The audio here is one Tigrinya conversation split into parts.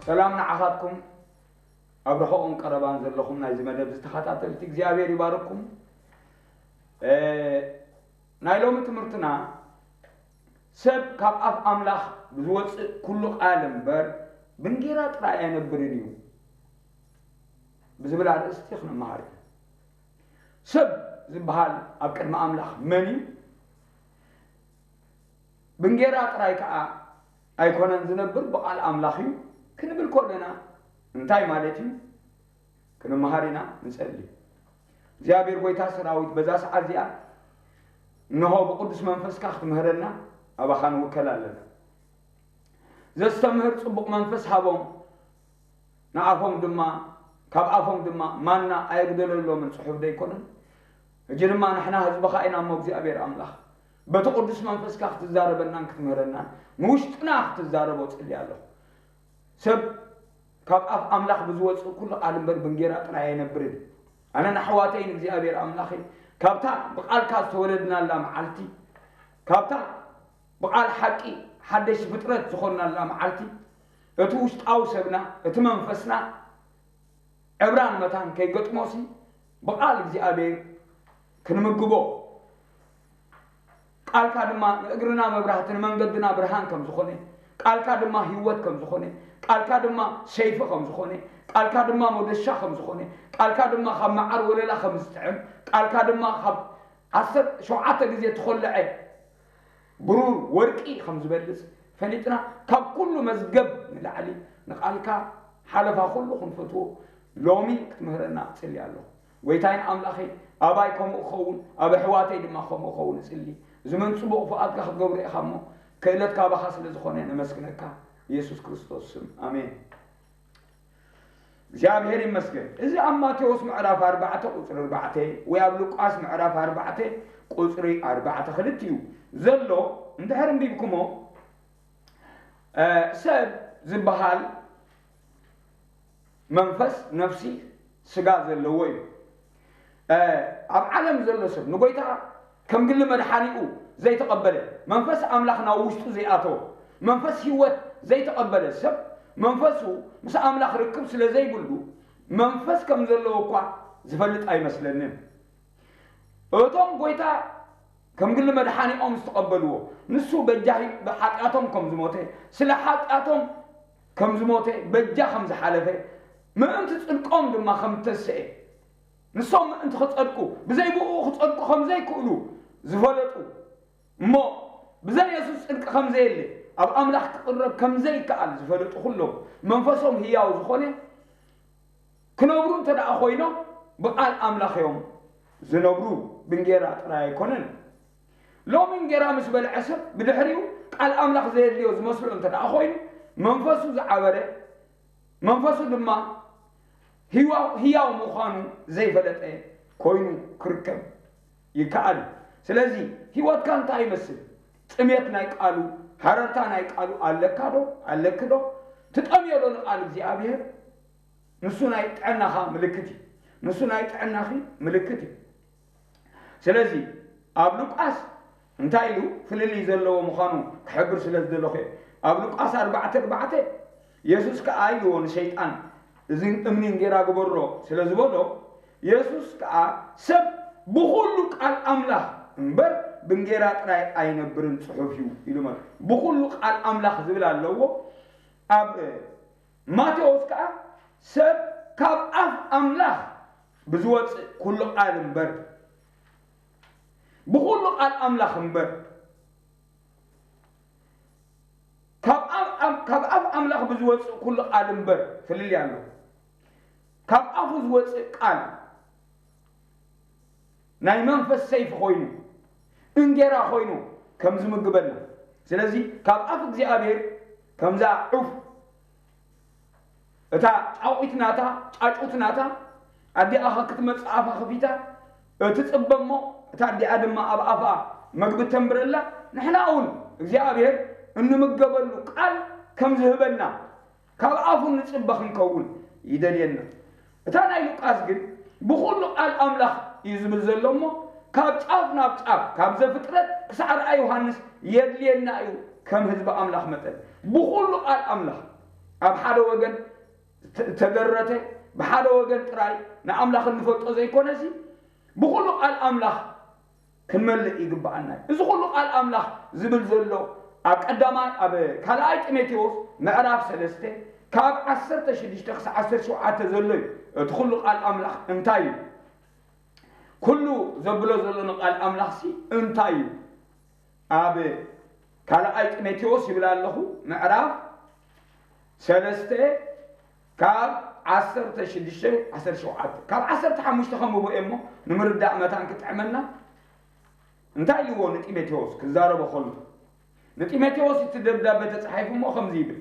ሰላም ንዓኻትኩም ኣብ ርሑቕን ቀረባን ዘለኹም ናይዚ መደብ ዝተኸታተልቲ እግዚኣብሔር ይባርኩም። እ፣ ናይ ሎሚ ትምህርትና ሰብ ካብ ኣፍ ኣምላኽ ብዝወፅእ ኩሉ ቃል እምበር ብእንጌራ ጥራይ ኣይነብርን እዩ ብዝብል ኣርእስቲ ክንመሃር ኢና። ሰብ ዝበሃል ኣብ ቅድሚ ኣምላኽ መን እዩ? ብእንጌራ ጥራይ ከኣ ኣይኮነን ዝነብር፣ ብቓል ኣምላኽ እዩ ክንብል ከለና እንታይ ማለት እዩ? ክንመሃር ኢና። ንጸሊ። እግዚኣብሔር ጐይታ ሰራዊት፣ በዛ ሰዓት እዚኣ እንሆ ብቕዱስ መንፈስካ ክትምህረና ኣባኻ ንውከል ኣለና። ዘስተምህር ጽቡቕ መንፈስ ሃቦም፣ ንኣፎም ድማ፣ ካብ ኣፎም ድማ ማና ኣየጉደለሎምን ጽሑፍ ዶ ኣይኮነን? ሕጂ ድማ ንሕና ህዝብኻ ኢና እሞ እግዚኣብሔር ኣምላኽ፣ በቲ ቅዱስ መንፈስካ ክትዛረበናን ክትምህረናን ንውሽጥና ክትዛረቦ ጽሊ ኣለኹ። ሰብ ካብ ኣፍ ኣምላኽ ብዝወጽእ ኩሉ ቃል እምበር ብእንጌራ ጥራይ ኣይነብርን። ኣነ ንኣሕዋተይ ንእግዚኣብሔር ኣምላኸይ ካብታ ብቃልካ ዝተወለድናላ መዓልቲ፣ ካብታ ብቃል ሓቂ ሓደሽ ፍጥረት ዝኾንናላ መዓልቲ፣ እቲ ውሽጣዊ ሰብና፣ እቲ መንፈስና ዕብራን መታን ከይገጥሞሲ ብቃል እግዚኣብሔር ክንምግቦ፣ ቃልካ ድማ ንእግርና መብራህቲ ንመንገድና ብርሃን ከም ዝኾነ፣ ቃልካ ድማ ህይወት ከም ዝኾነ፣ ቃልካ ድማ ሰይፊ ከም ዝኾነ፣ ቃልካ ድማ መዶሻ ከም ዝኾነ፣ ቃልካ ድማ ካብ መዓር ወለላ ከም ዝጥዕም፣ ቃልካ ድማ ካብ ዓሰርተ ሸውዓተ ግዜ ተኾልዐ ብሩር ወርቂ ከም ዝበልጽ ፈሊጥና፣ ካብ ኩሉ መዝገብ ንላዕሊ ንቓልካ ሓለፋ ኩሉ ክንፈትዎ ሎሚ ክትምህረና እጽሊ ኣለኹ። ጐይታይን ኣምላኸይ፣ ኣባይ ከምኡ ክኸውን፣ ኣብ ኣሕዋተይ ድማ ከምኡ ክኸውን እጽሊ። እዚ መን ጽቡቕ ፍቓድካ ክትገብሮ ኢኻ እሞ፣ ክእለት ካባኻ ስለ ዝኾነ ነመስግነካ። ኢየሱስ ክርስቶስ ስም፣ ኣሜን። እግዚኣብሔር ይመስገን። እዚ ኣብ ማቴዎስ ምዕራፍ ኣርባዕተ ቁጽሪ ኣርባዕተ ወይ ኣብ ሉቃስ ምዕራፍ ኣርባዕተ ቁጽሪ ኣርባዕተ ክልቲኡ ዘሎ እንድሕር ኣንቢብኩሞ፣ እ፣ ሰብ ዝበሃል መንፈስ፣ ነፍሲ፣ ስጋ ዘለዎ እዩ። እ፣ ኣብ ዓለም ዘሎ ሰብ ንጎይታ ከም ግሊ መድሓኒኡ ዘይተቐበለ፣ መንፈስ ኣምላኽ ናብ ውሽጡ ዘይኣተወ፣ መንፈስ ህይወት ዘይተቐበለ ሰብ መንፈሱ ምስ ኣምላኽ ርክብ ስለ ዘይብሉ መንፈስ ከም ዘለዎ እኳ ዝፈልጥ ኣይመስለንን። እቶም ጎይታ ከም ግሊ መድሓኒኦም ዝተቐበልዎ፣ ንሱ በጃ ብሓጢኣቶም ከም ዝሞተ፣ ስለ ሓጢኣቶም ከም ዝሞተ፣ በጃ ከም ዝሓለፈ፣ ምእንቲ ጽድቆም ድማ ከም እተስኤ፣ ንሶም ምእንቲ ክጸድቁ፣ ብዘይ ብኡ ክጸድቁ ከም ዘይክእሉ ዝፈለጡ፣ እሞ ብዘይ የሱስ ጽድቂ ከም ዘየለ፣ ኣብ ኣምላኽ ክቕረብ ከም ዘይከኣል ዝፈለጡ ኩሎም፣ መንፈሶም ህያው ዝኾነ ክነብሩ እንተ ደኣ ኮይኖም፣ ብቓል ኣምላኽ እዮም ዝነብሩ፣ ብእንጌራ ጥራይ ኣይኮነን። ሎሚ እንጌራ ምስ በልዐ ሰብ፣ ብድሕሪኡ ቃል ኣምላኽ ዘየድልዮ ዝመስሎ እንተ ደኣ ኮይኑ፣ መንፈሱ ዝዓበረ፣ መንፈሱ ድማ ህያው፣ ህያው ምዃኑ ዘይፈለጠ ኮይኑ ክርከብ ይከኣል እዩ። ስለዚ ህይወትካ እንታይ ይመስል? ጥሜት ናይ ቃሉ፣ ሃረርታ ናይ ቃሉ ኣለካ ዶ? ኣለኪ ዶ? ትጠምዮ ዶ ንቃል እግዚኣብሔር? ንሱ ናይ ጥዕናኻ ምልክት እዩ። ንሱ ናይ ጥዕናኺ ምልክት እዩ። ስለዚ ኣብ ሉቃስ እንታይ ኢሉ ፍልልይ ዘለዎ ምዃኑ ክሕብር ስለ ዝደለኹ እየ። ኣብ ሉቃስ ኣርባዕተ ኣርባዕተ የሱስ ከኣ ኢልዎ ንሸይጣን፣ "እዚ እምኒ እንጌራ ግበሮ" ስለ ዝበሎ፣ የሱስ ከኣ፣ "ሰብ ብኹሉ ቃል ኣምላኽ እምበር ብእንጌራ ጥራይ ኣይነብርን ጽሑፍ እዩ" ኢሉ ማለት። ብኹሉ ቃል ኣምላኽ ዝብል ኣለዎ። ኣብ ማቴዎስ ከኣ፣ "ሰብ ካብ ኣፍ ኣምላኽ ብዝወጽእ ኩሉ ቃል እምበር፣ ብኹሉ ቃል ኣምላኽ እምበር፣ ካብ ኣፍ፣ ካብ ኣፍ ኣምላኽ ብዝወጽእ ኩሉ ቃል እምበር" ፍልልይ ኣሎ። ካብ ኣፉ ዝወጽእ ቃል ናይ መንፈስ ሰይፊ ኮይኑ፣ እንጌራ ኮይኑ ከም ዝምግበና። ስለዚ ካብ ኣፍ እግዚኣብሔር ከምዛ ዑፍ፣ እታ ጫቑት ናታ፣ ጫጩት ናታ፣ ኣዲኣ ክትመጽእ ኣፋ ከፊታ እትጽበ እሞ፣ እታ ኣዲኣ ድማ ኣብ ኣፋ መግቢ ተንብረላ፣ ንሕና እውን እግዚኣብሔር እንምገበሉ ቃል ከም ዝህበና ካብ ኣፉ ንጽበ ክንከውን ይደልየና። እታ ናይ ሉቃስ ግን ብኹሉ ቃል ኣምላኽ እዩ ዝብል ዘሎ እሞ፣ ካብ ጫፍ ናብ ጫፍ፣ ካብ ዘፍጥረት ክሳዕ ራእይ ዮሃንስ የድልየና እዩ። ከም ህዝቢ ኣምላኽ መጠን ብኹሉ ቃል ኣምላኽ፣ ኣብ ሓደ ወገን ዝተደረተ፣ ብሓደ ወገን ጥራይ ንኣምላኽ እንፈልጦ ዘይኮነሲ፣ ብኹሉ ቃል ኣምላኽ ክንመልእ ይግብኣና እዩ። እዚ ኩሉ ቃል ኣምላኽ ዝብል ዘሎ ኣብ ቀዳማይ፣ ኣብ ካልኣይ ጢሞቴዎስ ምዕራፍ ሰለስተ ካብ ዓሰርተ ሽዱሽተ ክሳብ ዓሰርተ ሸውዓተ ዘሎ እዩ። እቲ ኩሉ ቃል ኣምላኽ እንታይ እዩ? ኩሉ ዘብሎ ዘሎ ንቃል ኣምላኽሲ እንታይ እዩ? ኣብ ካልኣይ ጢሞቴዎስ ይብል ኣለኹ፣ ምዕራፍ ሰለስተ ካብ ዓሰርተ ሽዱሽተ ዓሰርተ ሸውዓተ፣ ካብ ዓሰርተ ሓሙሽተ ከንብቦ እየ እሞ ንምርዳእ መታን ክጥዕመና። እንታይ ኢልዎ ንጢሞቴዎስ ክዛረቦ ከሎ? ንጢሞቴዎስ እቲ ደብዳቤ ተጻሒፉ እሞ ከምዚ ይብል፣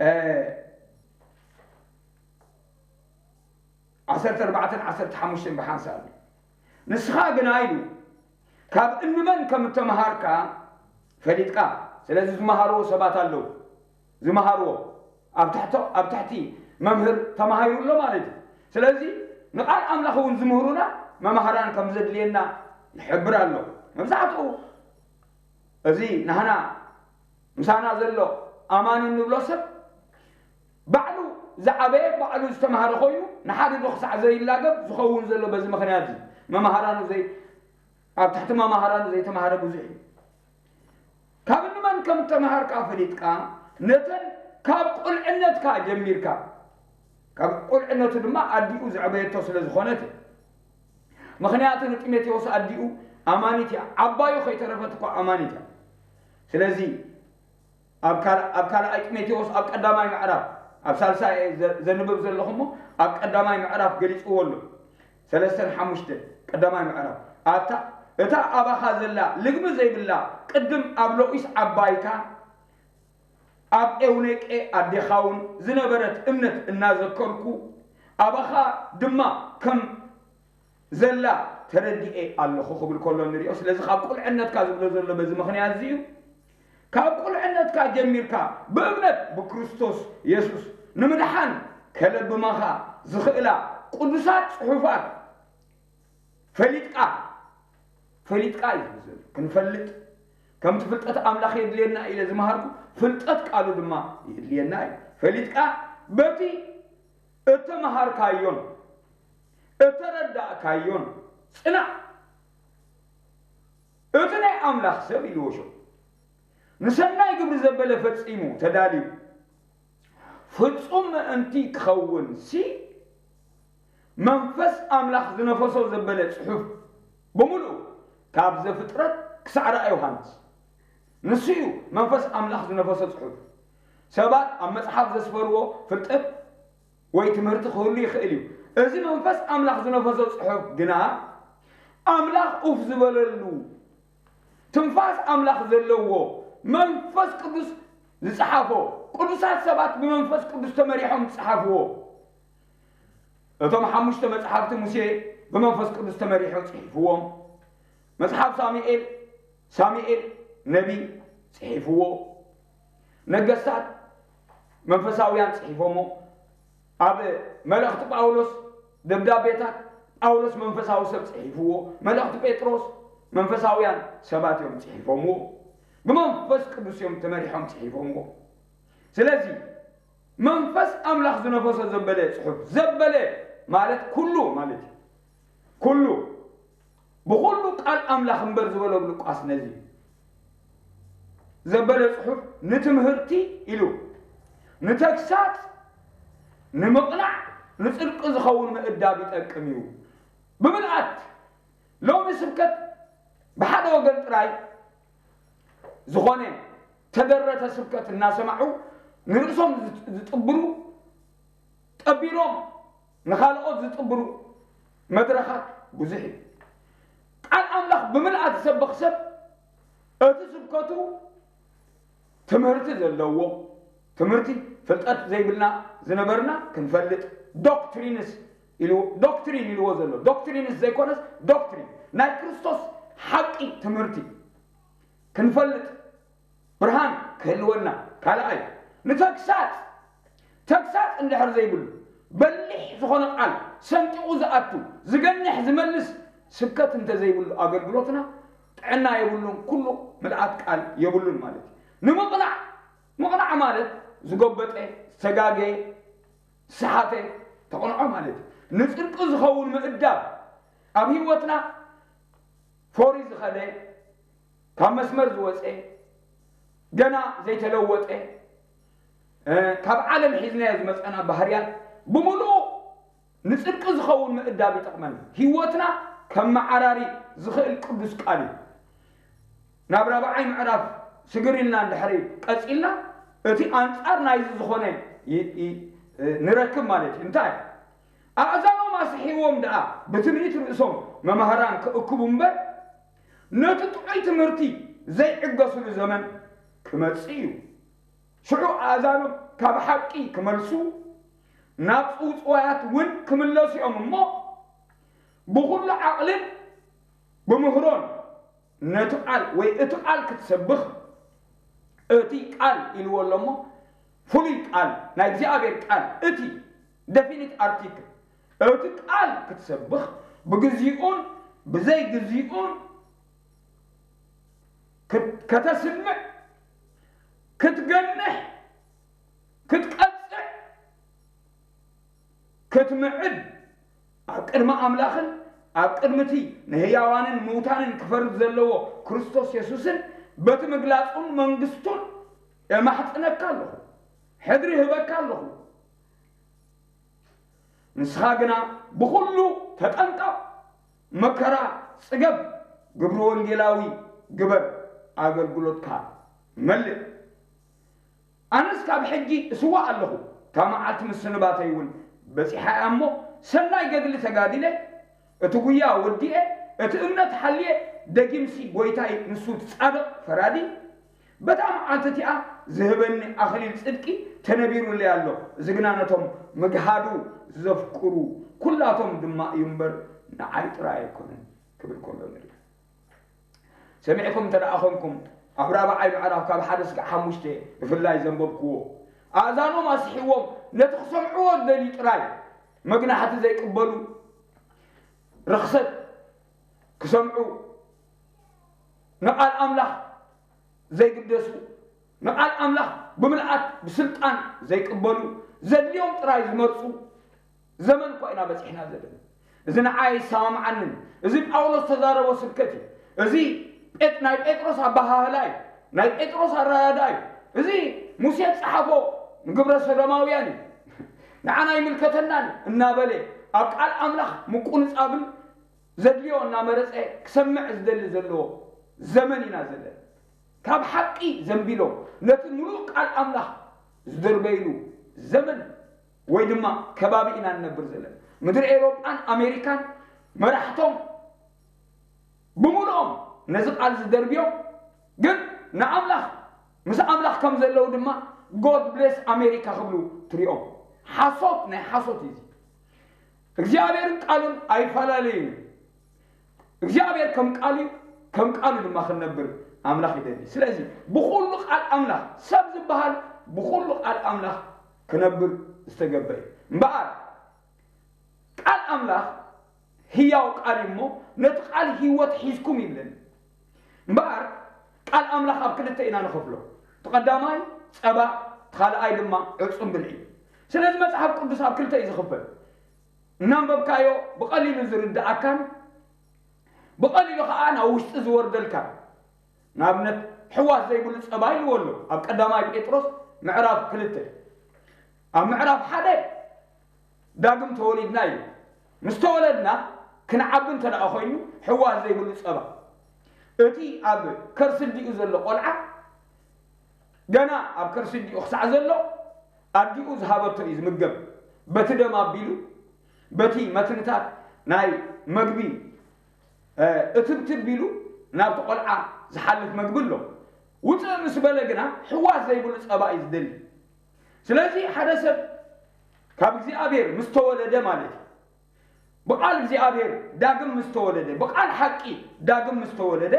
እ፣ ዓሰርተ ኣርባዕተን ዓሰርተ ሓሙሽተን ብሓንሳብ። ንስኻ ግና ኢሉ፣ ካብ እንመን ከም እተምሃርካ ፈሊጥካ። ስለዚ ዝመሃርዎ ሰባት ኣለዉ። ዝመሃርዎ ኣብ ትሕቶ-፣ ኣብ ትሕቲ መምህር ተማሂሩ ኣሎ ማለት እዩ። ስለዚ ንቃል ኣምላኽ እውን ዝምህሩና መማህራን ከም ዘድልየና ይሕብር ኣሎ። መብዛሕትኡ እዚ ናህና ምሳና ዘሎ ኣማኒ እንብሎ ሰብ ባዕሉ ዝዓበየ፣ ባዕሉ ዝተማሃረ ኮይኑ፣ ንሓደ ዶ ክሳዕ ዘይላገብ ዝኸውን ዘሎ በዚ ምኽንያት እዚ። መማህራኑ ዘይ-፣ ኣብ ትሕቲ መማህራኑ ዘይተማሃረ ብዙሕ እዩ። ካብ እንመን ከም እተማሃርካ ፈሊጥካ፣ ነተን ካብ ቁልዕነትካ ጀሚርካ፣ ካብ ቁልዕነቱ ድማ ኣዲኡ ዘዕበየቶ ስለ ዝኾነት እዩ። ምኽንያቱ ንጢሞቴዎስ ኣዲኡ ኣማኒት እያ፣ ዓባዩ ከይተረፈት እኳ ኣማኒት እያ። ስለዚ ኣብ ካል-፣ ኣብ ካልኣይ ጢሞቴዎስ ኣብ ቀዳማይ ምዕራፍ፣ ኣብ ሳልሳይ እየ ዘ-፣ ዘንብብ ዘለኹ እሞ፣ ኣብ ቀዳማይ ምዕራፍ ገሊጽዎ ኣሎ። ሰለስተን ሓሙሽተን ቀዳማይ ምዕራፍ። ኣታ፣ እታ ኣባኻ ዘላ ልግሚ ዘይብላ ቅድም ኣብ ሎኢስ ዓባይካ ኣብ ኤውኔቄ ኣዴኻ እውን ዝነበረት እምነት እናዘከርኩ፣ ኣባኻ ድማ ከም ዘላ ተረዲኤ ኣለኹ ክብል ከሎ ንሪኦ። ስለዚ ካብ ቁልዕነትካ ዝብሎ ዘሎ በዚ ምኽንያት እዚ እዩ። ካብ ቁልዕነትካ ጀሚርካ ብእምነት ብክርስቶስ የሱስ ንምድሓን ከለብማኻ ዝኽእላ ቅዱሳት ጽሑፋት ፈሊጥካ፣ ፈሊጥካ እዩ ዝብል ዘሎ። ክንፈልጥ፣ ከምቲ ፍልጠት ኣምላኽ የድልየና ኢለ ዝመሃርኩ፣ ፍልጠት ቃሉ ድማ የድልየና እዩ። ፈሊጥካ በቲ እተመሃርካዮን እተረዳእካዮን ጽናዕ። እቲ ናይ ኣምላኽ ሰብ ኢልዎ ሸው ንሰናይ ግብሪ ዘበለ ፈጺሙ ተዳልዩ ፍጹም ምእንቲ ክኸውን ሲ መንፈስ ኣምላኽ ዝነፈሶ ዘበለ ጽሑፍ ብምሉኡ ካብ ዘፍጥረት ክሳዕ ራእይ ዮሃንስ ንሱ እዩ መንፈስ ኣምላኽ ዝነፈሶ ጽሑፍ። ሰባት ኣብ መጽሓፍ ዘስፈርዎ ፍልጠት ወይ ትምህርቲ ክህሉ ይኽእል እዩ። እዚ መንፈስ ኣምላኽ ዝነፈሶ ጽሑፍ ግና ኣምላኽ ኡፍ ዝበለሉ ትንፋስ ኣምላኽ ዘለዎ መንፈስ ቅዱስ ዝጸሓፎ፣ ቅዱሳት ሰባት ብመንፈስ ቅዱስ ተመሪሖም ዝጸሓፍዎ። እቶም ሓሙሽተ መጽሓፍቲ ሙሴ ብመንፈስ ቅዱስ ተመሪሖም ጽሒፍዎም። መጽሓፍ ሳሙኤል፣ ሳሙኤል ነቢ ጽሒፍዎ። ነገስታት መንፈሳውያን ጽሒፎሞ። ኣብ መልእኽቲ ጳውሎስ፣ ደብዳቤታት ጳውሎስ መንፈሳዊ ሰብ ጽሒፍዎ። መልእኽቲ ጴጥሮስ መንፈሳውያን ሰባት እዮም ጽሒፎምዎ። ብመንፈስ ቅዱስ እዮም ተመሪሖም ጽሒፎምዎ። ስለዚ መንፈስ ኣምላኽ ዝነፈሶ ዘበለ ጽሑፍ፣ ዘበለ ማለት ኩሉ ማለት እዩ። ኩሉ፣ ብኹሉ ቃል ኣምላኽ እምበር ዝበሎ ብ ሉቃስ ነዚ እዩ። ዘበለ ጽሑፍ ንትምህርቲ ኢሉ፣ ንተግሳጽ፣ ንምቕናዕ፣ ንጽድቂ ዝኸውን ምእዳብ ይጠቅም እዩ። ብምልኣት ሎሚ ስብከት ብሓደ ወገን ጥራይ ዝኾነ ተደረተ ስብከት እናሰማዑ ንርእሶም ዝጥ-፣ ዝጥብሩ፣ ጠቢሮም ንኻልኦት ዝጥብሩ መድረኻት ብዙሕ እዩ። ቃል ኣምላኽ ብምልኣት ዝሰብኽ ሰብ እቲ ስብከቱ ትምህርቲ ዘለዎ፣ ትምህርቲ ፍልጠት ዘይብልና ዝነበርና ክንፈልጥ፣ ዶክትሪንስ ኢሉ፣ ዶክትሪን ኢልዎ ዘሎ፣ ዶክትሪንስ ዘይኮነስ ዶክትሪን፣ ናይ ክርስቶስ ሓቂ ትምህርቲ ክንፈልጥ ብርሃን ክህልወና። ካልኣይ፣ ንተግሳጽ፣ ተግሳጽ እንድሕር ዘይብሉ፣ በሊሕ ዝኾነ ቃል ሰንጢቑ ዝኣቱ፣ ዝገንሕ ዝመልስ ስብከት እንተዘይብሉ፣ ኣገልግሎትና ጥዕና የብሉን፣ ኩሉ ምልኣት ቃል የብሉን ማለት እዩ። ንምቕናዕ፣ ምቕናዕ ማለት ዝጎበጠ፣ ዝተጋገየ፣ ዝሰሓተ ተቕንዖ ማለት እዩ። ንጽድቂ ዝኸውን ምእዳብ ኣብ ህይወትና ፎሪ ዝኸደ፣ ካብ መስመር ዝወፀ፣ ገና ዘይተለወጠ፣ እ፣ ካብ ዓለም ሒዝናዮ ዝመፀና ባህርያት ብምሉኡ ንጽድቂ ዝኸውን ምእዳብ ይጠቕመና። ህይወትና ከመዓራሪ ዝኽእል ቅዱስ ቃል እዩ። ናብ ራብዓይ ምዕራፍ ስግር ኢልና እንድሕሪ ቀጺልና፣ እቲ ኣንጻር ናይዚ ዝኾነ ይ-፣ ይ-፣ ንረክብ ማለት እዩ። እንታይ? ኣእዛኖም ኣስሒዎም ደኣ ብትምኒት ርእሶም መማህራን ክእክቡ እምበር፣ ነቲ ጥዑይ ትምህርቲ ዘይዕገሱሉ ዘመን ክመጽእ እዩ። ሽዑ ኣእዛኖም ካብ ሓቂ ክመልሱ፣ ናብ ጽውጽዋያት እውን ክምለሱ እዮም እሞ፣ ብኹሉ ዓቕልን ብምህሮን ነቲ ቃል ወይ እቲ ቃል ክትሰብኽ፣ እቲ ቃል ኢልዎ ኣሎ እሞ፣ ፍሉይ ቃል፣ ናይ እግዚኣብሔር ቃል፣ እቲ ደፊኒት ኣርቲክል፣ እቲ ቃል ክትሰብኽ፣ ብግዚኡን ብዘይ ግዚኡን ክት-፣ ከተስምዕ፣ ክትገንሕ፣ ክትቀጽዕ፣ ክትምዕድ፣ ኣብ ቅድሚ ኣምላኽን ኣብ ቅድሚ እቲ ንህያዋንን ምውታንን ክፈርድ ዘለዎ ክርስቶስ የሱስን በቲ ምግላጹን መንግስቱን እማሕጽነካ ኣለኹ፣ ሕድሪ እህበካ ኣለኹ። ንስኻ ግና ብኹሉ ተጠንቀቕ፣ መከራ ጽገብ፣ ግብሪ ወንጌላዊ ግበር፣ ኣገልግሎትካ መልእ። ኣነስ ካብ ሕጂ እስዋእ ኣለኹ፣ እታ መዓልቲ ምስንባተይ እውን በጺሓ እያ እሞ፣ ሰናይ ገድሊ ተጋዲለ፣ እቲ ጉያ ወዲኤ፣ እቲ እምነት ሓልየ፣ ደጊምሲ ጐይታይ ንሱ እቲ ጻድቕ ፈራዲ፣ በታ መዓልቲ እቲኣ ዝህበኒ ኣኽሊል ጽድቂ ተነቢሩለይ ኣሎ። እዚ ግና ነቶም ምግሃዱ ዘፍቅሩ ኩላቶም ድማ እዩ እምበር፣ ንዓይ ጥራይ ኣይኮነን። ክብል ከሎ ንርኢ። ሰሚዕኩም እንተ ደኣ ኾንኩም፣ ኣብ ራብዓይ ምዕራፍ ካብ ሓደ እስካዕ ሓሙሽተ ብፍላይ ዘንበብክዎ፣ ኣእዛኖም ኣስሒዎም ነቲ ክሰምዕዎ ዝደልዩ ጥራይ መግናሕቲ ዘይቅበሉ፣ ርኽሰት ክሰምዑ፣ ንቓል ኣምላኽ ዘይግደሱ፣ ንቓል ኣምላኽ ብምልኣት ብስልጣን ዘይቅበሉ፣ ዘድልዮም ጥራይ ዝመርጹ ዘመን እኮ ኢና በጺሕና ዘለና። እዚ ንዓይ ኣይሰማምዓንን። እዚ ጳውሎስ ዝተዛረቦ ስብከት እዩ። እዚ ጴጥ-፣ ናይ ጴጥሮስ ኣበሃህላ እዩ። ናይ ጴጥሮስ ኣረዳድኣ እዩ። እዚ ሙሴ ዝጸሓፎ ንግብረ ሰዶማውያን እዩ። ንዓና ኣይምልከተናን እናበለ ኣብ ቃል ኣምላኽ ምቁንጻብን ዘድልዮ እናመረጸ ክሰምዕ ዝደሊ ዘሎ ዘመን ኢና ዘለና። ካብ ሓቂ ዘንቢሎም ነቲ ምሉእ ቃል ኣምላኽ ዝድርበይሉ ዘመን ወይ ድማ ከባቢ ኢና ንነብር ዘለና። ምድሪ ኤውሮጳን ኣሜሪካን መራሕቶም ብምሉኦም ነዚ ቃል ዝደርብዮም፣ ግን ንኣምላኽ፣ ምስ ኣምላኽ ከም ዘለዉ ድማ God bless ኣሜሪካ ክብሉ ትሪኦም። ሓሶት ናይ ሓሶት እዩ እዚ። እግዚኣብሔርን ቃሉን ኣይፈላለዩን። እግዚኣብሔር ከም ቃሉ እዩ፣ ከም ቃሉ ድማ ክንነብር ኣምላኽ ይደሊ። ስለዚ ብኹሉ ቃል ኣምላኽ፣ ሰብ ዝበሃል ብኹሉ ቃል ኣምላኽ ክነብር ዝተገበ እዩ። እምበኣር ቃል ኣምላኽ ህያው ቃል እዩ እሞ፣ ነቲ ቃል ህይወት ሒዝኩም ይብለኒ። እምበኣር ቃል ኣምላኽ ኣብ ክልተ ኢና ንኸፍሎ። እቲ ቀዳማይ ጸባ፣ እቲ ካልኣይ ድማ ዕጹም ብልዒ። ስለዚ መጽሓፍ ቅዱስ ኣብ ክልተ እዩ ዝኽፈል። እናንበብካዮ ብቐሊሉ ዝርድኣካን ብቐሊሉ ኸኣ ናብ ውሽጢ ዝወርደልካን። ንኣብነት፣ ሕዋስ ዘይብሉ ጸባ ኢልዎ ኣሎ ኣብ ቀዳማይ ጴጥሮስ ምዕራፍ ክልተ። ኣብ ምዕራፍ ሓደ ዳግም ተወሊድና እዩ። ምስ ተወለድና ክንዓቢ እንተ ደኣ ኾይኑ፣ ሕዋስ ዘይብሉ ጸባ፣ እቲ ኣብ ከርሲ ኣዲኡ ዘሎ ቖልዓ፣ ገና ኣብ ከርሲ ኣዲኡ ክሳዕ ዘሎ፣ ኣዲኡ ዝሃበቶ እዩ ዝምገብ። በቲ ደም ኣቢሉ፣ በቲ መትንታት ናይ መግቢ፣ እ፣ እትብትብ ኢሉ ናብቲ ቖልዓ ዝሓልፍ መግቢ ኣሎ። ውፅእ ምስ በለ ግና፣ ሕዋስ ዘይብሉ ጸባ እዩ ዝደሊ። ስለዚ ሓደ ሰብ ካብ እግዚኣብሔር ምስ ተወለደ ማለት እዩ። ብቓል እግዚኣብሔር ዳግም ምስ ተወለደ፣ ብቓል ሓቂ ዳግም ምስ ተወለደ፣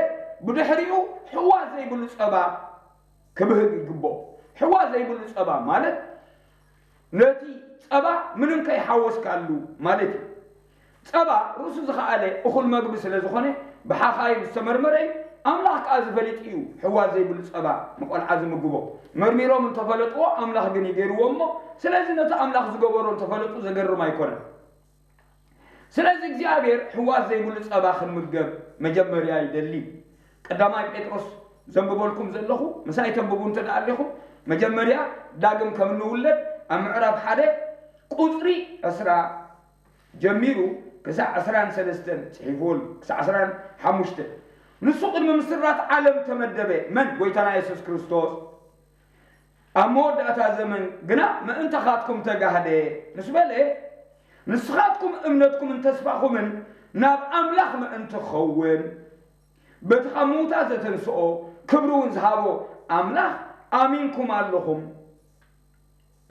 ብድሕሪኡ ሕዋስ ዘይብሉ ጸባ ክብህግ ይግብኦ። ሕዋስ ዘይብሉ ጸባ ማለት ነቲ ጸባ ምንም ከይሓወስካሉ ማለት እዩ። ጸባ ርእሱ ዝኸኣለ እኹል መግቢ ስለ ዝኾነ፣ ብሓኻይም ዝተመርመረ እዩ። ኣምላኽ ከኣ ዝፈልጥ እዩ ሕዋስ ዘይብሉ ጸባ ንቆልዓ ዝምግቦ። መርሚሮም እንተፈለጥዎ ኣምላኽ ግን ይገርዎ እሞ፣ ስለዚ ነቲ ኣምላኽ ዝገበሮ እንተፈለጡ ዘገርም ኣይኮነን። ስለዚ እግዚኣብሔር ሕዋስ ዘይብሉ ጸባ ክንምገብ መጀመርያ ይደሊ። ቀዳማይ ጴጥሮስ ዘንብበልኩም ዘለኹ፣ ምሳይ ተንብቡ እንተ ደኣ ኣሊኹም፣ መጀመርያ ዳግም ከም እንውለድ ኣብ ምዕራፍ ሓደ ቁጽሪ ዕስራ ጀሚሩ ክሳዕ ዕስራን ሰለስተን ጽሒፍዎል፣ ክሳዕ ዕስራን ሓሙሽተን። ንሱ ቅድሚ ምስራት ዓለም ተመደበ። መን? ጎይታና የሱስ ክርስቶስ። ኣብ መወዳእታ ዘመን ግና ምእንታኻትኩም ተጋህደ። ምስ በለ፣ ንስኻትኩም እምነትኩምን ተስፋኹምን ናብ ኣምላኽ ምእንቲ ክኸውን፣ በቲ ካብ ምዉታት ዘተንስኦ ክብሪ እውን ዝሃቦ ኣምላኽ ኣሚንኩም ኣለኹም።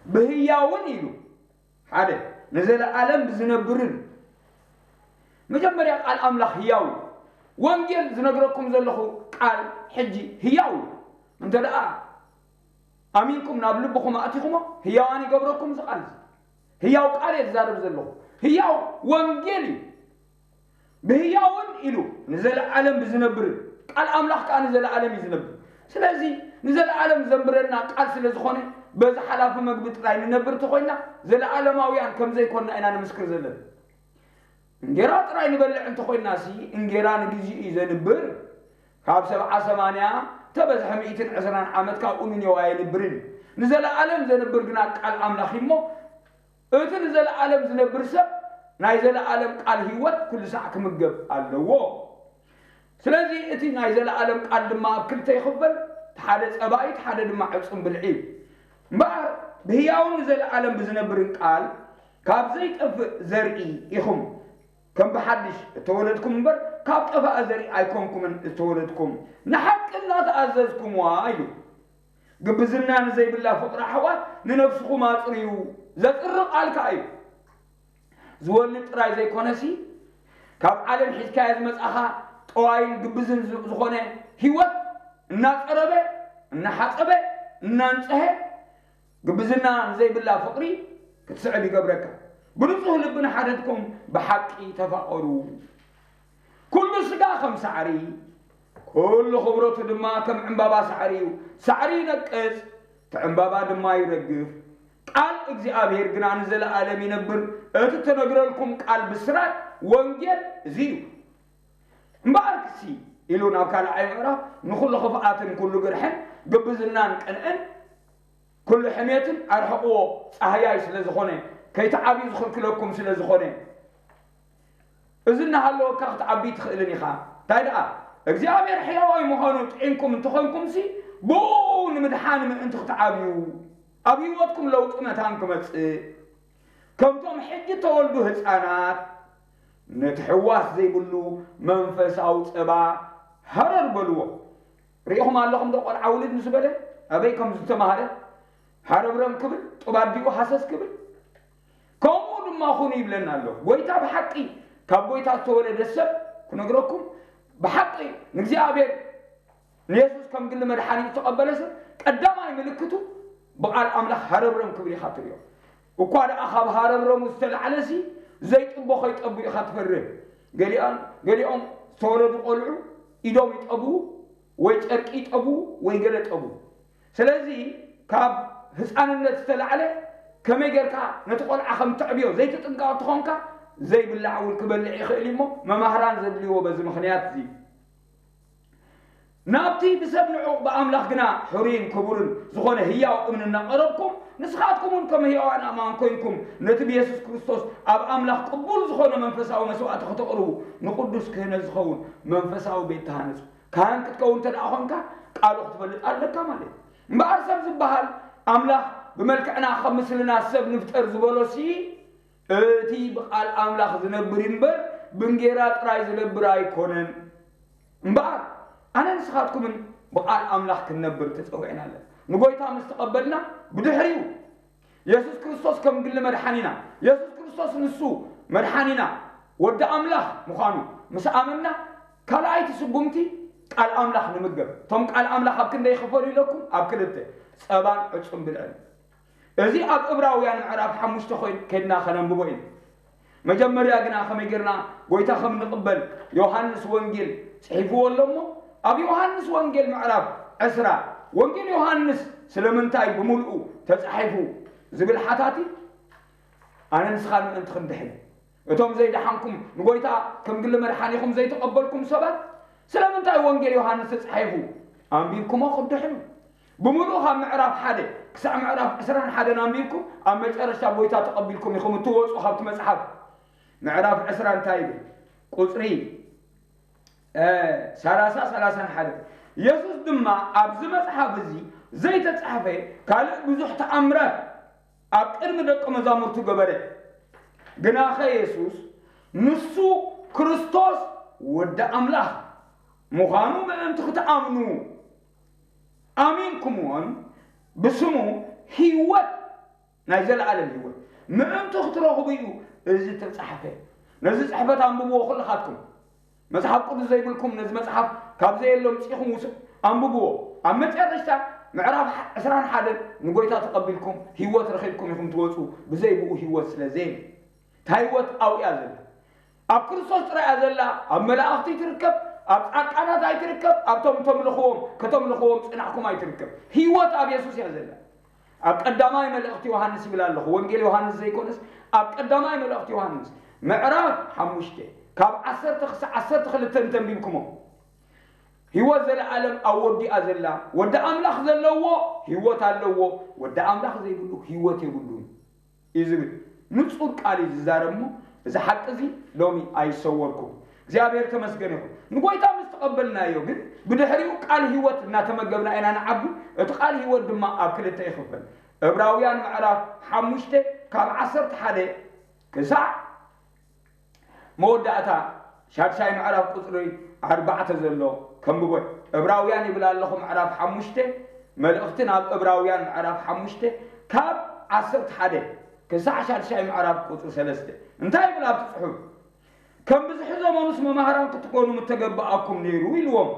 ብህያውን ኢሉ ሓደ ንዘለኣለም ብዝነብርን። መጀመርያ ቃል ኣምላኽ ህያው እዩ። ወንጌል ዝነግረኩም ዘለኹ ቃል ሕጂ ህያው እዩ። እንተ ደኣ ኣሚንኩም ናብ ልብኹም ኣእቲኹሞ ህያዋን ይገብረኩም። እዚ ቃል እዚ ህያው ቃል እየ ዝዛረብ ዘለኹ። ህያው ወንጌል እዩ። ብህያውን ኢሉ ንዘለኣለም ብዝነብርን። ቃል ኣምላኽ ከኣ ንዘለኣለም እዩ ዝነብር። ስለዚ ንዘለኣለም ዘንብረና ቃል ስለ ዝኾነ በዚ ሓላፊ መግቢ ጥራይ ንነብር እንተኾይና ዘለኣለማውያን ከም ዘይኮንና ኢና ንምስክር ዘለና። እንጌራ ጥራይ ንበልዕ እንተኾይናሲ እንጌራ ንግዚኡ እዩ ዘንብር። ካብ ሰብዓ ሰማንያ ተበዝሐ ሚእትን ዕስራን ዓመት ካብኡ ንኔዋ ኣይንብርን። ንዘለኣለም ዘንብር ግና ቃል ኣምላኽ እዩ እሞ እቲ ንዘለኣለም ዝነብር ሰብ ናይ ዘለኣለም ቃል ህይወት ኩሉ ሳዕ ክምገብ ኣለዎ። ስለዚ እቲ ናይ ዘለኣለም ቃል ድማ ኣብ ክልተ ይኽፈል፣ እቲ ሓደ ጸባ እዩ፣ እቲ ሓደ ድማ ዕጹም ብልዒ እዩ። እምበኣር ብህያውን ንዘለኣለም ብዝነብርን ቃል ካብ ዘይጠፍእ ዘርኢ ኢኹም ከም ብሓድሽ እተወለድኩም እምበር ካብ ጠፋእ ዘርኢ ኣይኮንኩምን እተወለድኩም፣ ንሓቂ እናተኣዘዝኩምዋ ኢሉ። ግብዝና ንዘይብላ ፍቕሪ ኣሕዋት ንነፍስኹም ኣጽርዩ። ዘጽሪ ቃል ከኣ እዩ። ዝወልድ ጥራይ ዘይኮነሲ ካብ ዓለም ሒዝካዮ ዝመጻኻ ጠዋይን ግብዝን ዝ- ዝኾነ ህይወት እናጸረበ እናሓጸበ እናንጽሀ ግብዝና ንዘይብላ ፍቕሪ ክትስዕብ ይገብረካ። ብንጹህ ልቢ ንሓደትኩም ብሓቂ ተፋቐሩ። ኩሉ ስጋ ከም ሳዕሪ፣ ኩሉ ክብረቱ ድማ ከም ዕምባባ ሳዕሪ እዩ። ሳዕሪ ይነቅጽ፣ እቲ ዕምባባ ድማ ይረግፍ። ቃል እግዚኣብሔር ግና ንዘለኣለም ይነብር። እቲ እተነግረልኩም ቃል ብስራት ወንጌል እዚ እዩ። እምበኣርክሲ ኢሉ ናብ ካልኣይ ምዕራፍ ንኹሉ ክፍኣትን ኩሉ ግርሕን ግብዝናን ቅንዕን ኩሉ ሕሜትን ኣርሕቕዎ፣ ጻህያይ ስለ ዝኾነ፣ ከይትዓብዩ ዝኽልክለኩም ስለ ዝኾነ። እዚ እናሃለወካ ክትዓቢ ትኽእልን ኢኻ። እንታይ ደኣ፣ እግዚኣብሔር ሕያዋይ ምዃኑ ጥዒምኩም እንተኾንኩምሲ፣ ብኡ ንምድሓን ምእንቲ ክትዓብዩ፣ ኣብ ህይወትኩም ለውጢ መታን ክመጽእ፣ ከምቶም ሕጂ እተወልዱ ህጻናት፣ ነቲ ሕዋስ ዘይብሉ መንፈሳዊ ጸባ ሃረር በልዎ። ርኢኹም ኣለኹም ዶ ቆልዓ ውልድ ምስ በለ ኣበይ ከም ዝተማህረ? ሃረብረም ክብል፣ ጡብ ኣዲኡ ሃሰስ ክብል። ከምኡ ድማ ኹኑ ይብለና ኣሎ። ጎይታ ብሓቂ ካብ ጎይታ ዝተወለደ ሰብ ክነግረኩም፣ ብሓቂ ንእግዚኣብሔር ንየሱስ ከም ግሊ መድሓኒ ዝተቐበለ ሰብ ቀዳማይ ምልክቱ ብቓል ኣምላኽ ሃረብረም ክብል ኢኻ ትርእዮ። እኳ ደኣ ካብ ሃረብረሙ ዝተላዕለሲ ዘይጥቦ ከይጠቡ ኢኻ ትፈርህ። ገሊኣን ገሊኦም ዝተወለዱ ቆልዑ ኢዶም ይጠቡ ወይ ጨርቂ ይጠቡ ወይ ገለ ጠቡ። ስለዚ ካብ ህፃንነት ዝተላዕለ ከመይ ጌርካ ነቲ ቆልዓ ከም ተዕብዮ ዘይትጥንቀቕ ተኾንካ ዘይብላዕ እውን ክበልዕ ይኽእል እዩ እሞ መማህራን ዘድልይዎ በዚ ምኽንያት እዚ ናብቲ ብሰብ ንዑቕ ብኣምላኽ ግና ሕሩይን ክቡርን ዝኾነ ህያው እምኒ እናቐረብኩም ንስኻትኩም እውን ከም ህያዋን ኣማን ኮይንኩም ነቲ ብየሱስ ክርስቶስ ኣብ ኣምላኽ ቅቡል ዝኾነ መንፈሳዊ መስዋእቲ ከተቕርቡ ንቅዱስ ክህነት ዝኸውን መንፈሳዊ ቤት ተሃነጹ። ካህን ክትከውን እንተ ደኣ ኾንካ ቃሉ ክትፈልጥ ኣለካ ማለት እዩ። እምበኣር ሰብ ዝበሃል ኣምላኽ ብመልክዕና ከም ምስልና ሰብ ንፍጠር ዝበሎሲ እቲ ብቓል ኣምላኽ ዝነብር እዩ እምበር ብእንጌራ ጥራይ ዝነብር ኣይኮነን። እምበኣር ኣነ ንስኻትኩምን ብቓል ኣምላኽ ክንነብር ተጸዊዕና ኣለና። ንጎይታ ምስ ተቐበልና ብድሕሪኡ የሱስ ክርስቶስ ከም ግሊ መድሓኒና የሱስ ክርስቶስ ንሱ መድሓኒና ወዲ ኣምላኽ ምዃኑ ምስ ኣመንና ካልኣይቲ ስጉምቲ ቃል ኣምላኽ ንምገብ። እቶም ቃል ኣምላኽ ኣብ ክንደይ ይኽፈሉ ኢለኩም? ኣብ ክልተ፣ ጸባን ዕጹም ብልዕን። እዚ ኣብ እብራውያን ምዕራፍ ሓሙሽተ ኮይን ከድና ከነንብቦ ኢና። መጀመርያ ግና ከመይ ጌርና ጎይታ ከም ንቕበል ዮሃንስ ወንጌል ጽሒፍዎ ኣሎ እሞ ኣብ ዮሃንስ ወንጌል ምዕራፍ ዕስራ፣ ወንጌል ዮሃንስ ስለምንታይ ብምልኡ ተጻሒፉ ዝብል ሓታቲ፣ ኣነ ንስኻን ምእንቲ ክንድሕን፣ እቶም ዘይደሓንኩም፣ ንጎይታ ከም ግሊ መድሓኒኹም ዘይተቐበልኩም ሰባት፣ ስለምንታይ ወንጌል ዮሃንስ ተጻሒፉ ኣንቢብኩሞ ክትድሕኑ? ብምልኡ ካብ ምዕራፍ ሓደ ክሳዕ ምዕራፍ ዕስራን ሓደን ኣንቢብኩም፣ ኣብ መጨረሽታ ጎይታ ተቐቢልኩም ኢኹም እትወጹ ካብቲ መጽሓፍ። ምዕራፍ ዕስራ እንታይ ይብል? ቁጽሪ፣ እ፣ ሰላሳ፣ ሰላሳን ሓደን። የሱስ ድማ፣ "ኣብዚ መጽሓፍ እዚ ዘይተጻሕፈ ካልእ ብዙሕ ተኣምራት ኣብ ቅድሚ ደቂ መዛሙርቱ ገበረ። ግናኸ የሱስ ንሱ ክርስቶስ ወዲ ኣምላኽ ምዃኑ ምእንቲ ክትኣምኑ፣ ኣሚንኩምዎን ብስሙ ህይወት፣ ናይ ዘለኣለም ህይወት ምእንቲ ክትረኽቡ እዩ እዚ ተጻሕፈ። ነዚ ጽሕፈት ኣንብብዎ ኩልኻትኩም። መጽሓፍ ቅዱስ ዘይብልኩም ነዚ መጽሓፍ ካብ ዘየሎ ኣምጺእኹም ውስ-፣ ኣንብብዎ። ኣብ መጨረሽታ ምዕራፍ ዕስራን ሓደን ንጎይታ ተቐቢልኩም ህይወት ረኺብኩም ኢኹም ትወጹ፣ ብዘይ ብኡ ህይወት ስለ ዘየለ። እታ ህይወት ኣብኡ እያ ዘላ። ኣብ ክርስቶስ ጥራይ እያ ዘላ። ኣብ መላእኽቲ ኣይትርከብ፣ ኣብ ጻድቃናት ኣይትርከብ፣ ኣብቶም ተምልኽዎም፣ ከተምልኽዎም ጽናሕኩም ኣይትርከብ። ህይወት ኣብ የሱስ እያ ዘላ። ኣብ ቀዳማይ መልእኽቲ ዮሃንስ ይብል ኣለኹ፣ ወንጌል ዮሃንስ ዘይኮነስ፣ ኣብ ቀዳማይ መልእኽቲ ዮሃንስ ምዕራፍ ሓሙሽተ ካብ ዓሰርተ ክሳዕ ዓሰርተ ክልተ እንተንቢብኩሞ፣ ህይወት ዘለኣለም ኣብ ወዲ እያ ዘላ። ወዲ ኣምላኽ ዘለዎ ህይወት ኣለዎ፣ ወዲ ኣምላኽ ዘይብሉ ህይወት የብሉን እዩ ዝብል ንጹር ቃል እዩ ዝዛረብ እሞ፣ እዚ ሓቂ እዚ ሎሚ ኣይሰወርኩም። እግዚኣብሔር ተመስገን ይኹን። ንጎይታ ምስ ተቐበልናዮ ግን ብድሕሪኡ ቃል ህይወት እናተመገብና ኢና ንዓቢ። እቲ ቃል ህይወት ድማ ኣብ ክልተ ይኽፈል። ዕብራውያን ምዕራፍ ሓሙሽተ ካብ ዓሰርተ ሓደ ክሳዕ መወዳእታ ሻድሻይ ምዕራፍ ቁጽሪ ኣርባዕተ ዘሎ ከንብቦ። ዕብራውያን ይብል ኣለኹ፣ ምዕራፍ ሓሙሽተ፣ መልእኽቲ ናብ ዕብራውያን ምዕራፍ ሓሙሽተ ካብ ዓሰርተ ሓደ ክሳዕ ሻድሻይ ምዕራፍ ቁጽሪ ሰለስተ። እንታይ ይብል ኣብቲ ጽሑፍ? "ከም ብዝሒ ዘመኑስ መማህራን ክትኮኑ ምተገበኣኩም ነይሩ" ኢልዎም።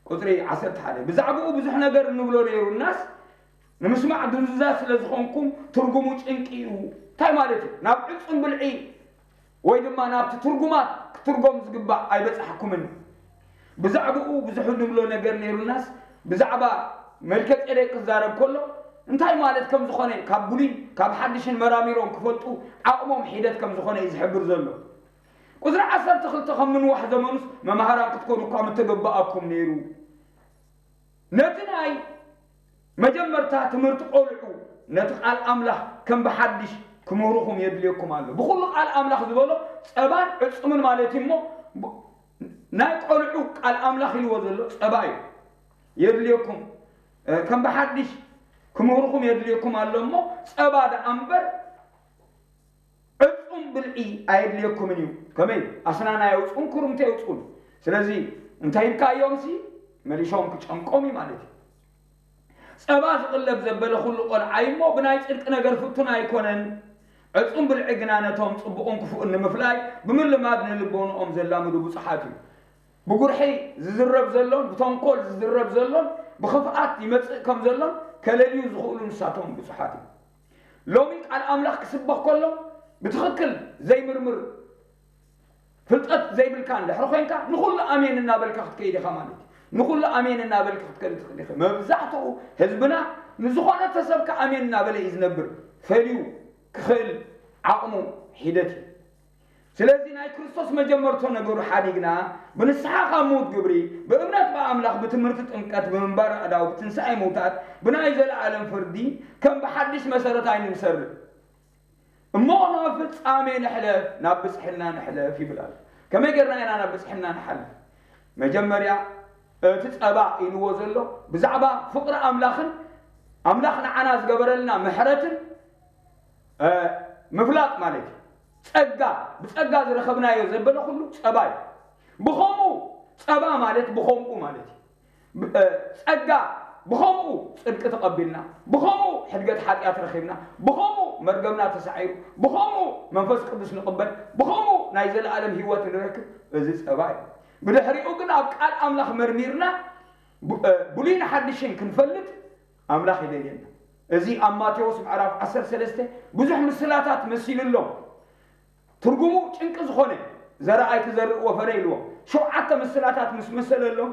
ቁጽሪ ዓሰርተ ሓደ፣ "ብዛዕባኡ ብዙሕ ነገር እንብሎ ነይሩናስ፣ ንምስማዕ ድንዙዛት ስለ ዝኾንኩም ትርጉሙ ጭንቂ እዩ።" እንታይ ማለት እዩ? ናብ ዕጹም ብልዒ ወይ ድማ ናብቲ ትርጉማት ክትርጎም ዝግባእ ኣይበጻሕኩምን። ብዛዕባኡ ብዙሕ እንብሎ ነገር ነይሩናስ፣ ብዛዕባ መልከ ጼዴቅ ክዛረብ ከሎ፣ እንታይ ማለት ከም ዝኾነ ካብ ብሉይ ካብ ሓድሽን መራሚሮም ክፈልጡ ዓቕሞም ሒደት ከም ዝኾነ እዩ ዝሕብር ዘሎ። ቁጽሪ ዓሰርተ ክልተ፣ "ከም ምንዋሕ ዘመኑስ መማህራን ክትኮኑ እኳ ምተገበኣኩም ነይሩ። ነቲ ናይ መጀመርታ ትምህርቲ ቆልዑ፣ ነቲ ቃል ኣምላኽ ከም ብሓድሽ ክምህሩኹም የድልየኩም ኣሎ።" ብኹሉ ቃል ኣምላኽ ዝበሎ ጸባን ዕጹምን ማለት እዩ እሞ፣ ብ-፣ ናይ ቆልዑ ቃል ኣምላኽ ኢልዎ ዘሎ ጸባ እዩ። የድልየኩም፣ እ፣ ከም ብሓድሽ ክምህሩኹም የድልየኩም ኣሎ እሞ፣ ጸባ ደኣ እምበር ዕጹም ብልዒ ኣየድልየኩምን እዩ። ከመይ? ኣስናን ኣየውጽኡን፣ ክሩምት የውጽኡን። ስለዚ እንታይ ኢልካዮምሲ፣ መሊሾም ክጨንቆም እዩ ማለት እዩ። ጸባ ዝቕለብ ዘበለ ኩሉ ቆልዓ እዩ እሞ፣ ብናይ ጽድቂ ነገር ፍቱን ኣይኮነን። ዕጹም ብልዒ ግና ነቶም ጽቡቕን ክፉእን ንምፍላይ ብምልማድ ንልቦንኦም ዘላምዱ ብጹሓት እዩ። ብጉርሒ ዝዝረብ ዘሎን ብተንኮል ዝዝረብ ዘሎን ብኽፍኣት ይመጽእ ከም ዘሎን ከለልዩ ዝኽእሉ ንሳቶም ብጹሓት እዮም። ሎሚ ቃል ኣምላኽ ክስበኽ ከሎ ብትኽክል ዘይምርምር ፍልጠት ዘይብልካ እንድሕሪ ኮይንካ ንኹሉ ኣሜን እናበልካ ክትከይድ ኢኻ ማለት እዩ። ንኹሉ ኣሜን እናበልካ ክትከይድ ትኽእል ኢኻ። መብዛሕትኡ ህዝብና ንዝኾነ ተሰብካ ኣሜን እናበለ እዩ ዝነብር። ፈልዩ ክኽእል ዓቕሙ ሒደት እዩ። ስለዚ ናይ ክርስቶስ መጀመርቶ ነገሩ ሓዲግና ብንስሓ ካብ ምዉት ግብሪ ብእምነት ብኣምላኽ ብትምህርቲ ጥምቀት ብምንባር ኣእዳው ብትንሳኤ ምውታት ብናይ ዘለኣለም ፍርዲ ከም ብሓድሽ መሰረት ኣይንምሰርት። እሞ ናብ ፍጻሜ ንሕለፍ፣ ናብ ብጽሕና ንሕለፍ ይብል ኣሎ። ከመይ ጌርና ኢና ናብ ብጽሕና ንሓልፍ? መጀመርያ እቲ ጸባ ኢልዎ ዘሎ ብዛዕባ ፍቕሪ ኣምላኽን ኣምላኽ ንዓና ዝገበረልና ምሕረትን እ፣ ምፍላጥ ማለት እዩ። ጸጋ፣ ብጸጋ ዝረኸብናዮ ዘበለ ኩሉ ጸባ እዩ። ብኸምኡ፣ ጸባ ማለት ብኸምኡ ማለት እዩ። ብ-፣ እ፣ ጸጋ ብኸምኡ ጽድቂ ተቐቢልና፣ ብኸምኡ ሕድገት ሓጢኣት ረኺብና፣ ብኸምኡ መርገምና ተሳዒሩ፣ ብኸምኡ መንፈስ ቅዱስ ንቕበል፣ ብኸምኡ ናይ ዘለኣለም ህይወት ንረክብ፣ እዚ ጸባ እዩ። ብድሕሪኡ ግን ኣብ ቃል ኣምላኽ መርሚርና፣ ብ-፣ እ፣ ብሉይን ሓድሽን ክንፈልጥ ኣምላኽ ይደልየና። እዚ ኣብ ማቴዎስ ምዕራፍ ዓሰርተ ሰለስተ ብዙሕ ምስላታት መሲሉ ኣሎ። ትርጉሙ ጭንቂ ዝኾነ ዘረኣይ ትዘርእዎ ፍረ ኢልዎ። ሸውዓተ ምስላታት ምስ መሰለሎም፣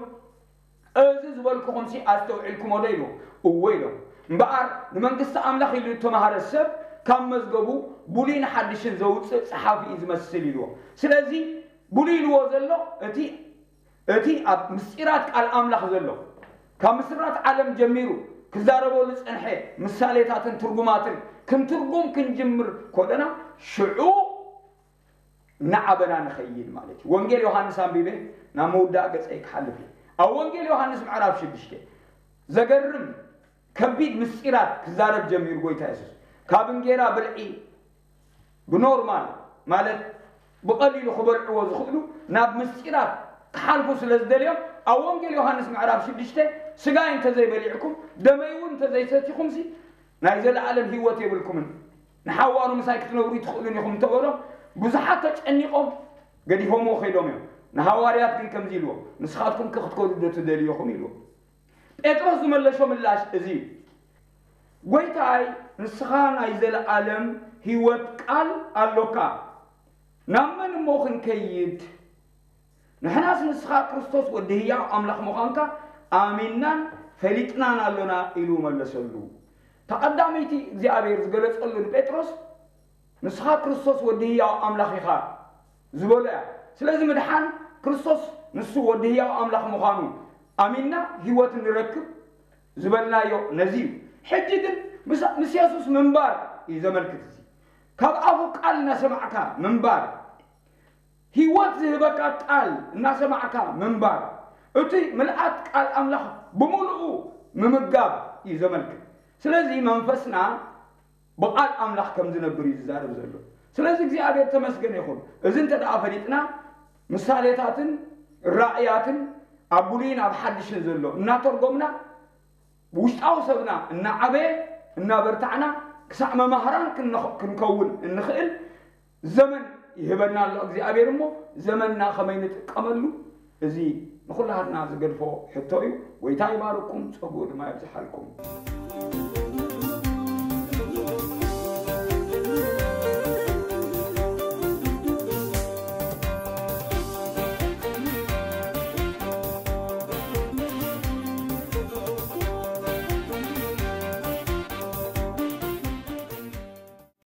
እዚ ዝበልኩኹምሲ ኣስተውዒልኩሞ ዶ ኢልዎ። እወ ኢሎም። እምበኣር ንመንግስቲ ኣምላኽ ኢሉ እተማሃረ ሰብ ካብ መዝገቡ ብሉይን ሓድሽን ዘውፅእ ጸሓፊ እዩ ዝመስል ኢልዎ። ስለዚ ብሉይ ኢልዎ ዘሎ እቲ እቲ ኣብ ምስጢራት ቃል ኣምላኽ ዘሎ፣ ካብ ምስራት ዓለም ጀሚሩ ክዛረበሉ ዝጸንሐ ምሳሌታትን ትርጉማትን ክንትርጉም ክንጅምር ኮለና፣ ሽዑ እናዓበና ንኸይድ ማለት እዩ። ወንጌል ዮሃንስ ኣንቢበ ናብ ምውዳእ ገጸይ ክሓልፍ እዩ። ኣብ ወንጌል ዮሃንስ ምዕራፍ ሽዱሽተ ዘገርም ከቢድ ምስጢራት ክዛረብ ጀሚሩ ጎይታ የሱስ። ካብ እንጌራ ብልዒ ብኖርማል ማለት ብቐሊሉ ክበልዕዎ ዝኽእሉ ናብ ምስጢራት ክሓልፉ ስለ ዝደልዮም፣ ኣብ ወንጌል ዮሃንስ ምዕራፍ ሽዱሽተ፣ ስጋይ እንተዘይበሊዕኩም ደመይ እውን እንተዘይሰቲኹምሲ ናይ ዘለኣለም ህይወት የብልኩምን፣ ንሓዋሩ ምሳይ ክትነብሩ ኣይትኽእሉን ኢኹም እንተበሎም፣ ብዙሓት ተጨኒቖም ገዲፎምዎ ከይዶም እዮም። ንሃዋርያት ግን ከምዚ ኢልዎም፣ ንስኻትኩም ከ ክትከዱ ዶ ትደልዩ ኢኹም ኢልዎም። ጴጥሮስ ዝመለሾ ምላሽ እዚ እዩ። ጎይታይ፣ ንስኻ ናይ ዘለኣለም ህይወት ቃል ኣሎካ፣ ናብ መን እሞ ክንከይድ? ንሕናስ ንስኻ ክርስቶስ ወዲ ህያው ኣምላኽ ምዃንካ ኣሚንናን ፈሊጥናን ኣሎና ኢሉ መለሰሉ። ተቐዳመይቲ እግዚኣብሔር ዝገለጸሉ ንጴጥሮስ ንስኻ ክርስቶስ ወዲ ህያው ኣምላኽ ኢኻ ዝበሎ እያ። ስለዚ ምድሓን ክርስቶስ ንሱ ወዲ ህያው ኣምላኽ ምዃኑ ኣሚንና ህይወት ንረክብ ዝበልናዮ ነዚ እዩ። ሕጂ ግን ምስ ምስ የሱስ ምንባር እዩ ዘመልክት። እዚ ካብ ኣፉ ቃል እናሰማዕካ ምንባር፣ ህይወት ዝህበካ ቃል እናሰማዕካ ምንባር፣ እቲ ምልኣት ቃል ኣምላኽ ብምሉኡ ምምጋብ እዩ ዘመልክት። ስለዚ መንፈስና ብቓል ኣምላኽ ከም ዝነብር እዩ ዝዛረብ ዘሎ። ስለዚ እግዚኣብሔር ተመስገን ይኹን። እዚ እንተ ደኣ ፈሊጥና ምሳሌታትን ራእያትን ኣብ ብሉይን ኣብ ሓድሽን ዘሎ እናተርጎምና ውሽጣዊ ሰብና እናዓበየ እናበርታዕና ክሳዕ መማህራን ክንኸ- ክንከውን እንኽእል ዘመን ይህበና ኣሎ እግዚኣብሔር። እሞ ዘመንና ከመይ ንጥቀመሉ፣ እዚ ንኹላትና ዝገድፎ ሕቶ እዩ። ጎይታ ይባርኩም፣ ጸጉኡ ድማ ይብዝሓልኩም።